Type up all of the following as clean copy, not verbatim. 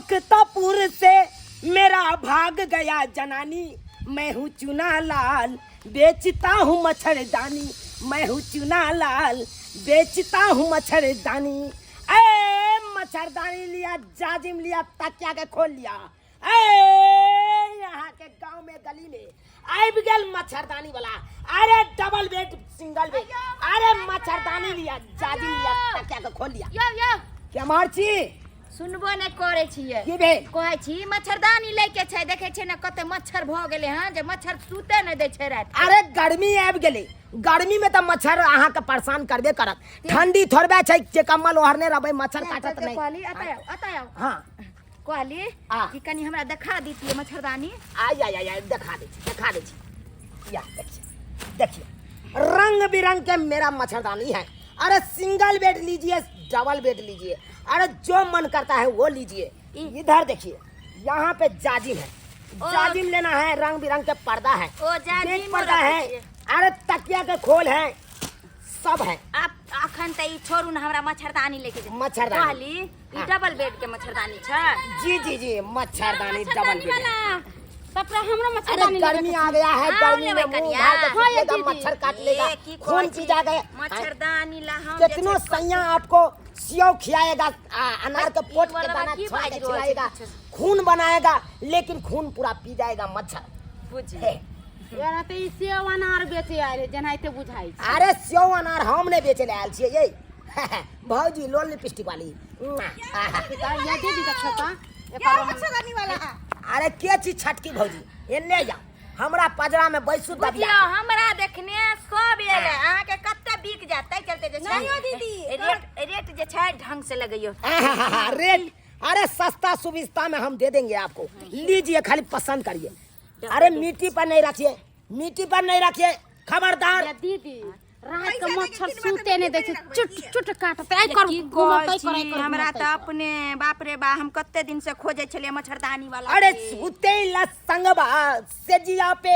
बख्तापुर से मेरा भाग गया जनानी, मैं हूँ चुना लाल बेचता हूँ मच्छरदानी, मैं हूँ चुना लाल बेचता हूँ मच्छरदानी। ए मच्छरदानी लिया, जाजिम लिया, तकिया के खोल लिया। ए यहाँ के गांव में गली में आबि गेल मच्छरदानी वाला। अरे डबल बेड सिंगल बेड, अरे मच्छरदानी लिया, जाजिम लिया, तकिया के खोल लिया। यौ यौ, के मार छी? सुनबो नहि करै छियै। की भेल? कहै छी मच्छरदानी लै के छै, देखै छियै ने कते मच्छर भऽ गेलै हँ जे मच्छर सुते नहि दै छै राति। अरे गर्मी आबि गेलै, गर्मी में तऽ मच्छर अहाँके परेशान करबे करत। ठंडी थोड़बे छै जे कम्बल ओढ़ने रहबै मच्छर काटत नहि। कहली एतऽ आउ, एतऽ आउ। हाँ। कहली आ। कि कनी हमरा देखा दितियै मच्छरदानी। आय आय आय आय, देखा दै छी, देखा दै छी। या देखिए देखिए, रंग बिरंग के मेरा मच्छरदानी है। अरे सिंगल बेड लीजिए, डबल बेड लीजिए, अरे जो मन करता है वो लीजिए। इधर देखिए, यहाँ पे जाजिम है, जाजिम लेना है, रंग बिरंग के पर्दा है, ओ जाजिमो बेड पर्दा रखै है, छियै। अरे तकिया के खोल है, सब है। आप अखन तऽ ई छोड़ू ने, हमरा मच्छरदानी लेके जाउ। मच्छरदानी। कहली ई हाँ। डबल बेड के मच्छरदानी छै? जी जी जी, मच्छरदानी डबल बेड है। सबरा हमरो अरे मच्छरदानी गर्मी आ गया है, हाँ, गर्मी लेबै में मुंह कनिया। उघाड़ के हाँ, ये सुतेगा, दीदी। मच्छर काट लेगा, ए, की खून कहै पी छी? जाएगा। मच्छरदानी ला हम जे कितनो छै- सैया आपको सेव खिलाएगा, अनार के पोट के वाला दाना की छुआ के बाजि रहल छै खिलाएगा, किछु? खून बनाएगा, लेकिन खून पूरा पी जाएगा मच्छर। बुझी। हे, यार तऽ ई सेव अनार बेचे आयल है जेनाहिते बुझाइ छै। अरे सेव अनार हम नहीं बेचे ले आयल छियै ये। भौजी लोल लिपस्टिक वाली। या दीदी देखो तऽ एकर मच्छरदानी वाला। अरे के चीज छटकी भौजी, एने जा, हमरा पजरा में बैसू बुझियौ दबिया। हमरा देखने सब एलै, अहाँके कते बिक जायत ताहि चलते जे छै नहि यौ दीदी, रेट रेट जे छै ढंग से लगैयौ। रेट अरे सस्ता सुविस्ता में हम दे देंगे आपको, लीजिए खाली पसंद करिए। अरे मिट्टी पर नहीं रखिए, मिट्टी पर नहीं रखिए, खबरदार। या दीदी रात के पैसा मच्छर देके किनबा तऽ सुते नहि दै छै, मिट्टी चुट रखबै। चुट काटतै, आइ कर की घुमतै कहै करै छी, कर हमरा घुमतै तऽ अपने बाप रे बा, हम कते दिन से खोजै छलियै मच्छरदानी वाला अरे के। सुते ला संगवा सेजिया पे।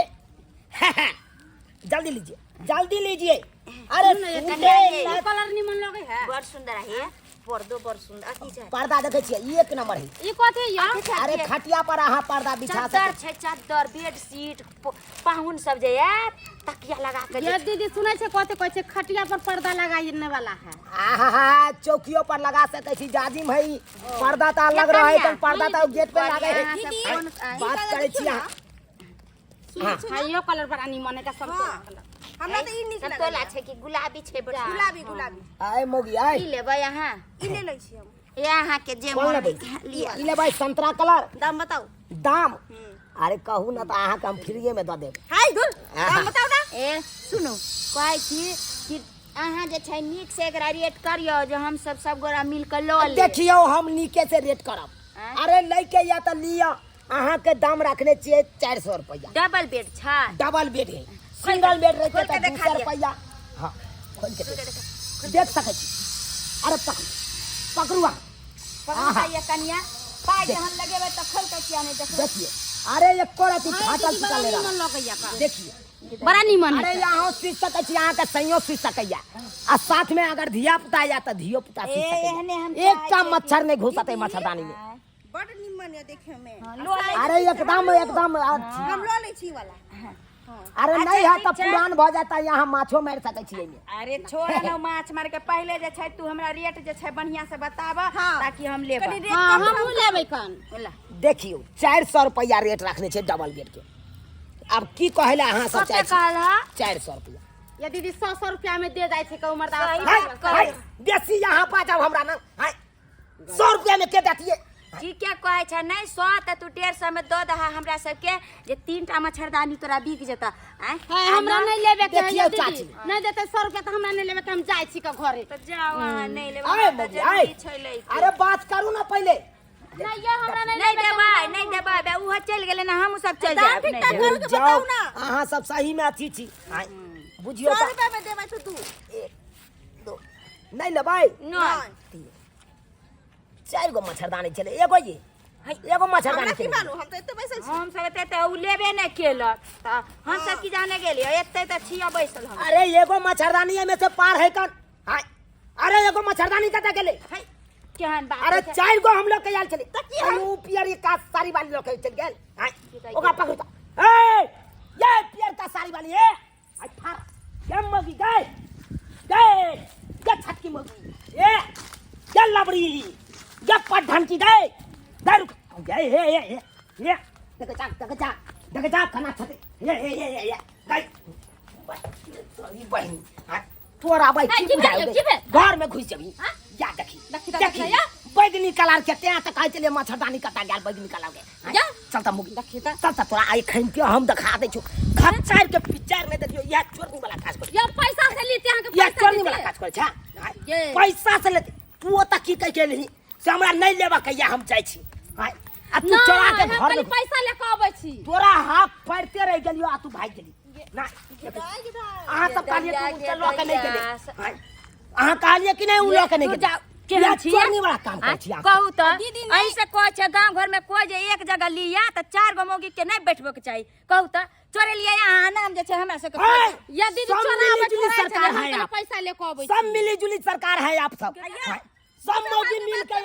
जल्दी लीजिए, जल्दी लीजिए। अरे सुते ला ई कलर निमन लगै है। बड़ सुंदर है पर्दो, बड़ सुंदर अथी छै। पर्दा देखे छियै, ई एक नंबर है। ई कथी या? अरे खटिया पर अहाँ पर्दा बिछा चद्दर सकै। छै, चद्दर, बेडशीट, पाहुन सब जे आयत तकिया लगा के ये दीदी सुनै छै कथी कहै छै, खटिया पर पर्दा लगाने वाला है। आहा, चौकियो पर लगा सकै छी, जाजिम है ई। पर्दा तऽ अलग रहै तन, पर्दा तऽ गेट पे लागे है। अहाँ सब कोन बात करै छी अहाँ। हाँ यो कलर बड़ा निमन है का सब कलर। हमरा तऽ ई नीक संतोला लगैया। छै कि गुलाबी छै? बड़ गुलाबी गुलाबी। आय मोगी आय। ई लेबै अहाँ? ई ले लै छी हम। ए अहाँके जे कोन मोन लेबै? लिअ। ई लेबै संतरा कलर। दाम बताउ। दाम? अरे कहू ना तऽ अहाँके हम फ्रीए में दऽ देब। हाय धुर, दाम बताउ ना। ए सुनू, कहै छी कि अहाँ जे छै नीक से एकरा रेट करियौ जे हम सब सब गोरा मिल कऽ लऽ लेब। देखियौ हम नीके से रेट करब। आँय? अरे लैके या तऽ लिअ, अहाँके दाम रखने छियै 400 रुपैआ। डबल बेड छै? डबल बेड है, सिंगल बेड रहते खोल के तऽ देखा 200 दिअ। रुपैआ। हाँ खोल के देख, देख सकै छी। अरे पकड़ू पकड़ू अहाँ। पकड़ू ये कनिया, पाइ जहन लगेबै तऽ खोल के किया नहि देखबै? देखिए, अरे एको रति फाटल बड़ा टूटल नहीं निमन रहा। लगैया का। देखिए बड़ा निमन अरे है। यहाँ सीख सकै छी, अहाँके सैयो सीख सकैया, आ साथ में अगर धिया पुता या तऽ धियो पुता सीख ए, एहने हम सकैया। एकटा चाहै छियै मच्छर नहीं घुसतै मच्छरदानी में। बड निमन ये देखे में। लऽ लै। अरे एकदम एकदम हम लऽ लै छी ई वाला। अरे अच्छा, नहीं है ठीक तऽ छै। पुरान भऽ जाता, यहाँ माछो मारि सकै छी एहिमे। अरे छोड़ न माछ मार के, पहिले जे छै तू हमरा रेट जे छै बढ़िया से बताब हाँ। ताकि हम लेब। कनी रेट हाँ कम। हमहूँ लेबै कन। ला। देखियौ 400 रुपैआ रेट रखने छै डबल बेड के। आब की कहै लए अहाँ सब कते चाहै छी? कहल? 400 रुपैआ। या दीदी 100 100 रुपया में दे जाइ छै के उमर सही हाय, बात। हाय, बेसी यहाँ पा जाओ हमरा ना। हाय, 100 रुपया में के देतिए? ठीके कहै छै। नहि 100 तऽ तू 150 में दऽ दहा हमरा सबके जे 3टा मच्छरदानी तोरा बिक जेतऽ। आँय? है हमरा नहीं लेबे के है। देखियौ या दीदी चाची। नहीं देते 100 रुपया तऽ हमरा नहीं लेबे के, हम जाइ छी के घरे। तऽ जाउ अहाँ, नहि लेबै अरे हमरा तऽ मौगी, आय। जरूरी छै लैके। अरे बात करू ना पहले। नहीं ये हमरा नहीं नहि लेबे के। देबै, नहि देबै, बे उहो चलि गेलै ने, हमहूँ सब चलि दाम जायब। ठीक नहि ठाक देबै। करू के जाओ बताउ ना। अहाँ सब सही में अथी छी। आय, बुझियौ 100 तऽ रुपया में देबै तऽ तू। एक दो नहीं लेबै? नहि। तीन चारि गो मच्छरदानी छलै, एगो ये एगो मच्छरदानी हमरा की छलै। मालूम, हम तऽ एते बैसल छी। हम सब एते तऽ उ लेबे नहि केलक तऽ हम सब की जाने गेलियै, एते तऽ छियै बैसल हम। अरे एगो मच्छरदानी एहिमे से पार है कन। हाय, अरे एगो मच्छरदानी कतऽ गेलै? है। केहन बात अरे छै? चारि गो हम लऽ के आयल छली उ पियर का साड़ी वाली लऽ के चलि गेल आँय, ओकरा पकड़ू तऽ ए ये पियर का साड़ी वाली ए आई फार ये मगी गए गए ये छटकी मगी ए ये लबड़ी ये पढ़न की गए गए रुक ये ये ये ये ये देख जा देख जा देख जा खाना छते ये ये ये ये ये गए तोरी बहिन हाँ, तोरा भाई की की भेल, बुझाओ की भेल? घर में घुस जबी या देखी देखी तऽ देखी देखी, या। बैगनी कलर के तें तऽ कहै छलियै मच्छरदानी कता गेल बैगनी कलर के हाँ, या। चल तऽ मुगी देखी तऽ। चल तऽ तोरा आइ खैन के हम देखा दै छौ खच्चर के पिक्चर में देखियो या चोरनी वाला काज कर या पैसा से लीते अहाँके या पैसा चोरनी वाला लीते काज करै छै हाँ, ये। पैसा से लेते तू ओतऽ की कहि के एलही से हमरा नहि लेबऽ के या हम जाइ छी हाँ, आ तू नहि, चोरा के हम घर खाली में पैसा ले के अबै छी तोरा हाथ पड़ते रहि गेलियो आ तू भागि गेली ना अहाँ सब कहलियै कि ओ लऽ के नहि गेलै हाँ, अहाँ कहलियै कि नहि ओ लऽ के नहि तू गेलै जा, केहन या छियै? चोरनी वाला काम करै छी अहाँ। कहू तऽ दीदी नहि- एहि से कहै छै गाँव घर में कोई जे एक जगह लिया तऽ चार गो मौगी के नहीं बैठबो के चाही कहू तऽ चोरे लिया अहाँ नाम जे छै हमरा सबके है, या दीदी सब चोराबै मिली-जुली थोड़े सरकार छलै, हम है खाली आप। पैसा ले के अबै सब छी मिली जुली सरकार है आप सब हाँ, सब मौगी मिल के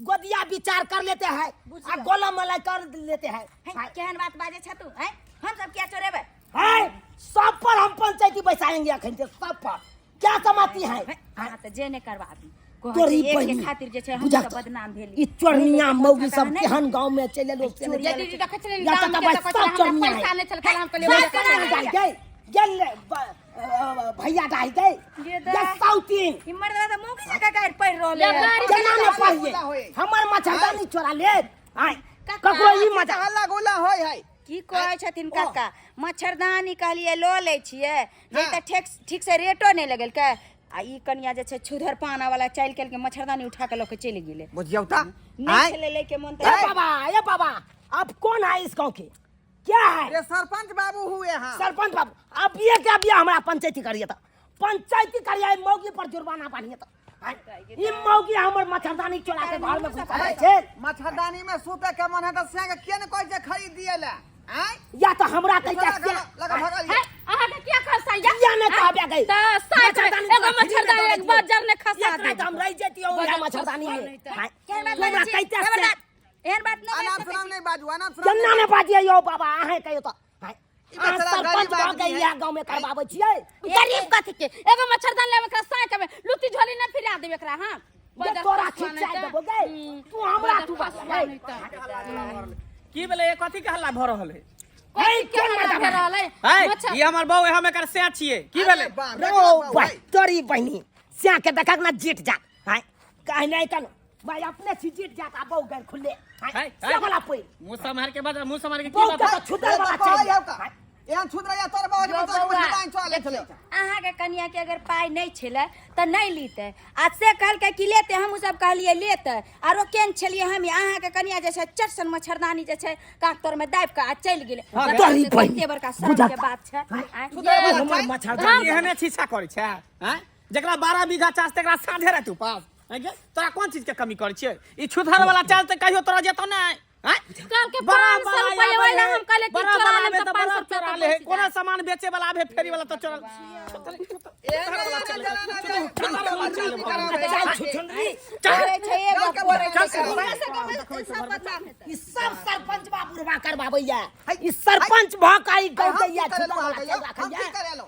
गोदिया विचार कर लेते हैं आ गोला मलाई कर लेते हैं हैं, केहन बात बाजै छ तू हैं हम सब किया चोरेबै है सब पर हम पंचायती बैसाएंगे अखन से सब पर क्या कमाती है हाँ तऽ जे नहि करबाबी कहै तोरी छै, एक के बहिनी खातिर जे छै हम बुझा सब तऽ, बदनाम भेली ई चोरनिया मौगी सब नहि। केहन गांव में चलि एलो से नहि या चलि दीदी देखै छलियै या दाम तऽ के भाई तऽ कहै सब छलै, हमरा चोरनिया पैसा है। नहि छल काल्हि हम कहलियै सब ओकरा चोरनिया डाल गए गेल भैया डाल गए ये तऽ- ये साउतीन ई मर्दवा तऽ मौगी जकाँ गारि पढ़ि रहल या है गारि केना ने हल्ला गुल्ला पढ़िए होय। हमर मच्छरदानी चोरा ले आय ककरो ई मजा हल्ला गुल्ला होय है की कहै छथिन काका मच्छरदानी कहलियै लऽ लै छियै जे तऽ ठीक ठीक से रेटो नहि लगेलकै आ ई कनिया जे छै छुधर पाना वाला चालि केलकै मच्छरदानी उठा के लऽ के चलि गेलै बुझियौ तऽ नहि आँय? छलै लै के मोन ए तऽ बाबा ए बाबा आप कौन है इस गांव के क्या है अरे सरपंच बाबू हुए हाँ सरपंच बाबू अब ये क्या बिया हमरा पंचायती करिए तो पंचायती करिए मौगी पर जुर्माना बांधिए तो आँय, ई मौगी हमर मच्छरदानी चोरा के घर में घुसा छै मच्छरदानी में सुते के मन है तऽ से के किया ने कहै छै खरीद दिए ला आँय या तो हमरा कहै लगा छै लगा भगल है, अहाँके किया खसा या किया ने कहबे गई तऽ साइड में मच्छरदानी एगो तोरा फ्री में मच्छरदानी दऽ एक देतियौ। बजर ने खसा एकरा दे तऽ हम रहि जैतियौ उएह मच्छरदानी में आँय, केहन बात तू हमरा बाजै छी? कहिते से खबरदार, एहन बात नहि अनाप बाजि सकै शनाप छी। नहीं बाजू अनाप शनाप केना ने बाजियै यौ बाबा अहें कहियौ तऽ आँय, ई अहाँ बेचारा सरपंच गरीब भऽ आदमी के है। इएह गाँव में करबाबै छियै गरीब कथी के एगो मच्छरदानी लेब एकरा साइक में लुत्ती झोली ने फिरा देब एकरा हां जे तोरा खिंचाइ देबो गै तू हमरा तू बजबै की भेलै ये कथी के हल्ला भऽ रहल है है कोन मर्दा रहल है है मच्छर ई हमर बहू है हम एकर सैं छियै की भेलै बाप रो भाई तोरी बहिनी स्या के देखक ना जीत जा हाय काहे नहीं कन भाई अपने से जीत जात आ बहु गैर खुले हाय है, से है। वाला पोई मुँह सम्हार के बाज मुँह सम्हार के की बहु बात के तो छुदर वाला चाहिए हाय, एहन छुदरा या तोर बाबू यौ बच्चा के बौआ, मच्छरदानी चोरा ले छलै अहाँके कनिया के अगर पाइ नहि छलै तऽ नहि लीतै आ से कहलकै कि लेतै हमहूँ सब कहलियै लेतै आ रोकेने छलियै हम अहाँके कनिया जे छै चटसन मच्छरदानी जे छै काख तरमे दाबि कऽ आ चलि गेलै हँ, तोरी बहिनी कते बड़का शर्म के बात छै हाय, आँय? ये हमर मच्छरदानी एहने छीछा करै छै हैं जकरा 12 बीघा चास तकरा साँझे राति उपास हैं गे? तोरा कोन चीज के कमी करै छियै ई छुथर वाला चाल तऽ कहियो तोरा जेतौ नहि हैं? कहलकै बड़ा 500 बड़ा रुपैआ आबै वाला है, हम कहलियै कि बड़ा चोरा बड़ा लेब आबै तऽ तऽ 500 बड़ा रुपैआ चोरा तऽ ले है बचि कोनो जायत। सामान बेचे वाला आबे फेरी वाला तऽ चोरा चल छुछुनरी करै छै एगो करै छै हमरा सबके सब बच्चा हेतै ई सब सरपंच बा बुढ़वा करबाबैया ई सरपंच भऽ के ई गाँव के या छुदर वाला चाल हम की राखैया करेलो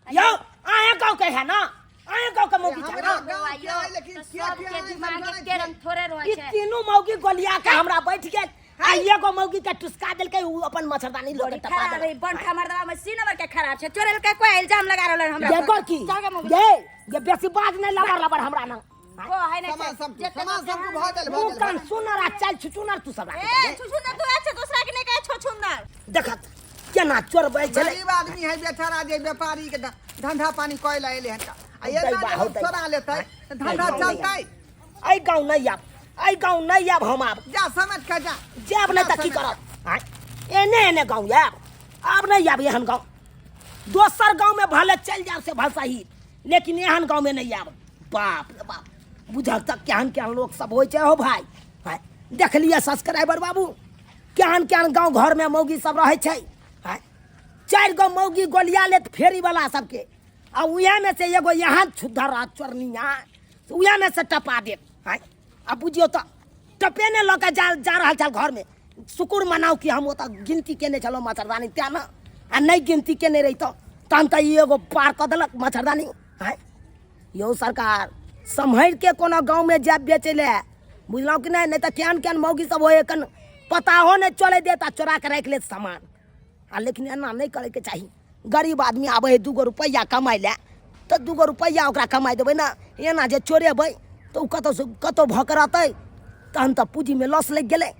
यौ अहें गाँव के है ना अहें गाँव के मौगी छै ना हमरा गाँव के है, लेकिन तऽ किया सबके किया नहीं दिमाग समझै एके रंग थोड़े रहै ई छै तीनू मौगी गोलिया के हमरा बैठ गेल आ एगो मौगी के टुसका देलकै उ अपन मच्छरदानी लऽ के बड़ी टपा खराब है देलकै बंठा मर्दवा में सी नंबर के खराब छै चोरेल के कोई इल्जाम लगा रहल है हमरा ये पर। कर की चल गे मौगी। ये ये बेसी बाज नहीं लबर लबर हमरा ना को है नहीं सामान छै। सब जते सामान सब भऽ गेल भऽ मुंह गेल कान सुनर आ चल छुचुनर तू सब राखै ए छुछुंदर तू अच्छा दूसरा के नहीं कहे छुछुंदर देखत केना चोरबै छलै गरीब आदमी है बेचारा जे व्यापारी के धंधा पानी कऽ लए एलै हन आ दैबा एना जे हो लोग दैबा। चोरा लेतै तऽ धंधा चलतै एहि गाँव नहि आब एहि गाँव नहि आब हम आब जा समझ के जा जायब नहि तऽ की करब आँय? एने एने गाँव आयब आब नहि आब एहन गाँव दोसर गाँवमे भले चलि जायब से भल सही लेकिन एहन गाँवमे नहि आयब बाप रे बाप बुझल तऽ केहन केहन लोक सब होइ छै हो भाय आँय? देखलियै सब्सक्राइबर बाबू केहन केहन गाँव घरमे मौगी सब रहै छै आँय? चारि गो मौगी गोलिया लेत फेरीवला सबके आ उएहमे से एगो यहाँ छुद्धर आ चोरनिया उएहमे से टपा देत आँय? आ बुझियौ तऽ टपेने लऽ कऽ जा जा रहल छल घरमे। शुक्र मनाउ कि हम ओतऽ गिनती केने छलहुँ मच्छरदानी, तेँ ने, आ नहि गिनती केने रहितहुँ तहन तऽ ई एगो पार कऽ देलक मच्छरदानी। आँय यौ सरकार, सम्हरि के कोनो गाँवमे जायब बेचै लए, बुझलहुँ कि नहि? नहि तऽ केहन केहन मौगी सब होइ एखन पताहो नहि चलै देत आ चोरा के राखि लेत सामान। आ लेकिन एना नहि करैके चाही। गरीब आदमी आबै है 2 गो रुपैआ कमाइ लए, तऽ 2 गो रुपैआ ओकरा कमाइ देबै ने, एना जे चोरेबै तऽ ओ कतहुसँ कतहु भऽ कऽ रहतै, तहन तऽ पूँजीमे लॉस लागि गेलै।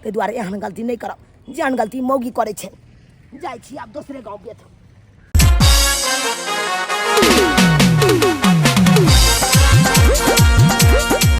ताहि दुआरे एहन गलती नहि करब जेहन गलती मौगी करै छै। जाइ छी आब दोसरे गाँव बेचब।